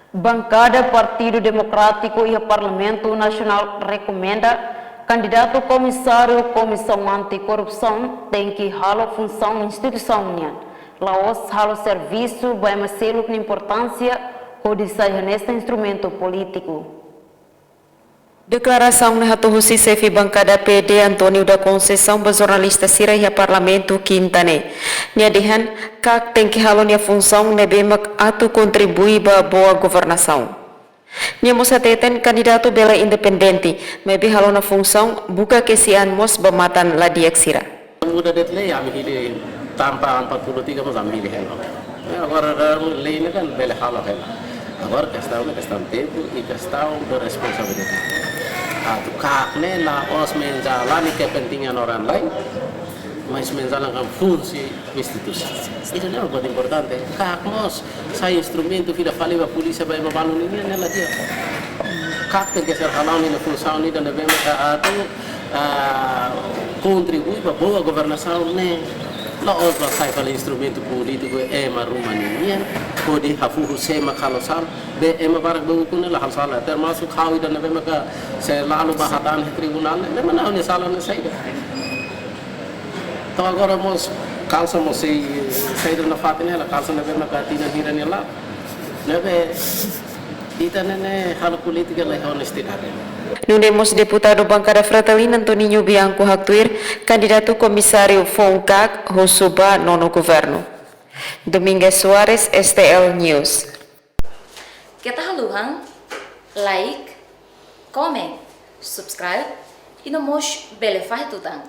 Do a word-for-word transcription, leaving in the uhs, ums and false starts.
Bankada Partidu Demokrátiku iha Parlamentu Nasionál rekomenda kandidatu komisáriu Komisaun Anti-Korrupsaun tenke halo funsaun instituisaun nian, la'ós halo servisu ba ema seluk nia importánsia hodi sai hanesan instrumentu polítiku. Deklarasaun ne'e hato'o husi xefe bankada P D António da Conceição ba jornalista sira iha Parlamentu Kinta ne'e. Nia dehan, KAK tenke halo nia funsaun ne'ebé mak atu kontribui ba boa governasaun. Nia mós hateten kandidatu bele independente, maibé halo ona funsaun buka kesi an mós ba matan la di'ak sira. Muda de'it lei, ami hili tanba empat puluh tiga mós ami hili hela. Ya, agora dalam lei ne'e kan bele halo hela. Agora kestaun ne'e kestaun tempu i kestaun de responsabilidade. Atu KAK ne'e la'ós menjalani kepentingan orang lain, mas menjalankan fungsi instituisaun. Ida-ne'e buat importante. KAK mós sai instrumentu fila fali ba polísia ba ema balu ninian ne'e la di'ak. KAK tenke ser hala'o nia funsaun ida ne'ebé maka atu, ah, kontribui ba boa governasaun ne'e. La'ós ba sai fali instrumentu polítiku ema ruma ninian, hodi hafuhu sé mak halo sala, be ema barak be ukun ne'e la halo sala. Termasuk ha'u ida ne'ebé maka selalu ba hatán iha tribunál ne'e, memang ha'u-nia sala ne'e saida. To'o agora mós kalsa mós sei, saida nafatin hela, kalsa ne'ebé maka tinan hira nia la'o. Ne'ebé ita ne'e ne'e halo polítika la iha onestidade. Nune'e mós deputadu bankada Fretilin Antoninho Bianco haktuir, kandidatu komisáriu foun KAK husu ba nonu governu. Domingas Soares, S T L News. Keta haluha like, comment, subscribe, i no mós bele fahe tutan.